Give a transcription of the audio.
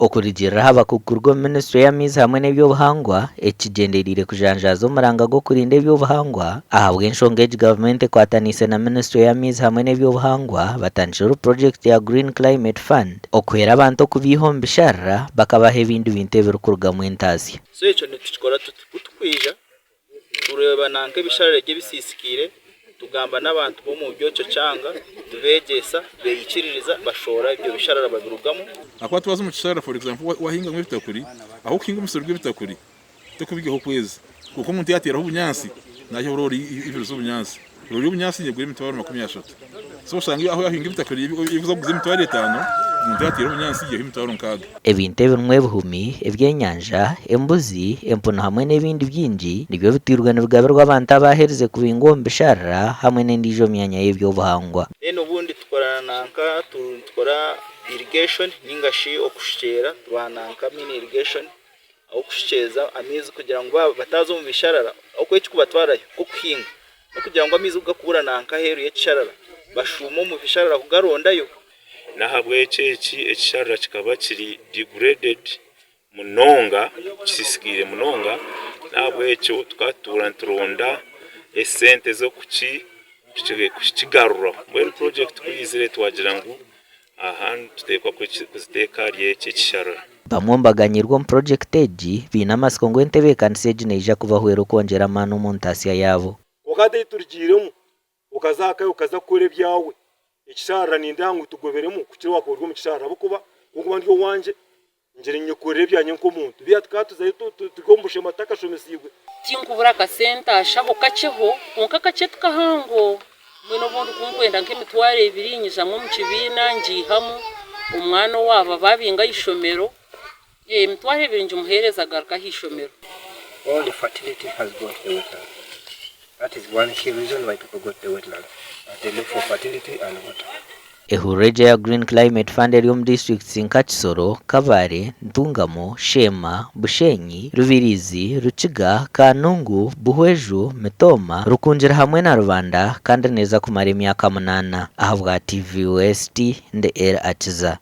Okurugiirira aha bakugu kuruga omu minisiture y'amaizi hamwe n'eby'obuhangwa, eki kigyendereire kujanjaaza omuranga gw'okurinda eby'obuhangwa. Ahabw'enshonga egi gavumenti ekwataniise na minisiture y'amaizi hamwe n'eby'obuhangwa batandikireho purogyekiti ya Green Climate Fund okuhwera abantu okubiiha omu bisharara bakabaha ebindi bintu ebirikurugamu entaasya. So ekyo nitukikora tuti, ku tukwija Tureeba nanka ebisharara ebi ebisiisikaire, tugamba n'abantu b'omu ekyo kyanga, tubeegyesa, beikiririza, bashoora ebyo bisharara babirugamu. Ahakuba twaza omu kisharara for example wahingamu ebitakuri, ahu okuhinga omusiri gw'ebitakuri tikubigaho okwezi kwonka omuntu yateeraho obunyaatsi naiha oroora ibiri z'obunyaatsi, roori y'obunyaatsi negura emitwaro 30 so oshanga ahu yahinga ebitakuri ebirikuza kuguza emitwaro etaano omuntu yateera obunyaatsi yaihaho emitwaro nkaaga. Ebintu ebirimu ebihumi, ebyenyanja, embuzi, empunu hamwe n'ebindi bingi nibyo bitwirwe nibigabirwa abantu abaherize kubingwa omu bisharara hamwe n'endiijo myanya y'eby'obuhangwa. Then obundi tukora nanka nitukora irrigation ninga shi okushukyera tubaha nanka mini irrigation ahu kushukyeza amaizi kugira ngu bataaza omu bisharara ahabw'okuba ekikubatwarayo nk'okuhinga n'okugira ngu amaizi ku garikubura nanka aheeru y'ekisharara bashuuma omu bisharara kugarondayo. N'ahabw'ekyo eki ekisharara kikaba kiri degraded munonga, kisiisikaire munonga, n'ahabw'ekyo tukaba tutuura nituronda esente z'okukigaruraho. Mbwenu purojekiti ku yaizire twagira ngu aha nituteekwa kuziteeka ahari eki ekisharara. Bamwe omu baganyirwe omu purojekiti egi baine amatsiko ngu entebeekanisa egi neija kubahwera okwongyera amaani omu ntaasya yaabo. Kwonka hati ei turugiiremu, okaza aha kayo okaza kukora ebyawe, ekisharara nindeeba ngu tugoberemu kukira owaakuba ori omu kisharara ahabw'okuba ku ndikuba ndi owangye ngira nyekorera ebyangye nk'omuntu. Beitu tukaba tuzayo turi omu bushema tutakashomesiibwe. Tinkubura akasente aha shaho kakyeho kwonka kakye ti kahango. Mbwenu obundi ku nkwenda nk'emitwaro ebiri nyijamu omu kibiina ngiihamu, omwana owaaba baabinga aha ishomero, emitwaro ebiri ngimuheereza agaruka aha ishomero. All the fertility has gone to the wetland. That is one key reason why people go to the wetland, they look for fertility and water. Ehururu egi eya Green Climate Fund eri omu disiturikiti nka Kisoro, Kabale, Ntungamo, Sheema, Bushenyi, Rubirizi, Rukiga, Kanungu, Buhweju, Mitooma, Rukungiri hamwe na Rubanda kandi neeza kumara emyaka munaana. Ahabwa TV West, ndi Elly Akiza.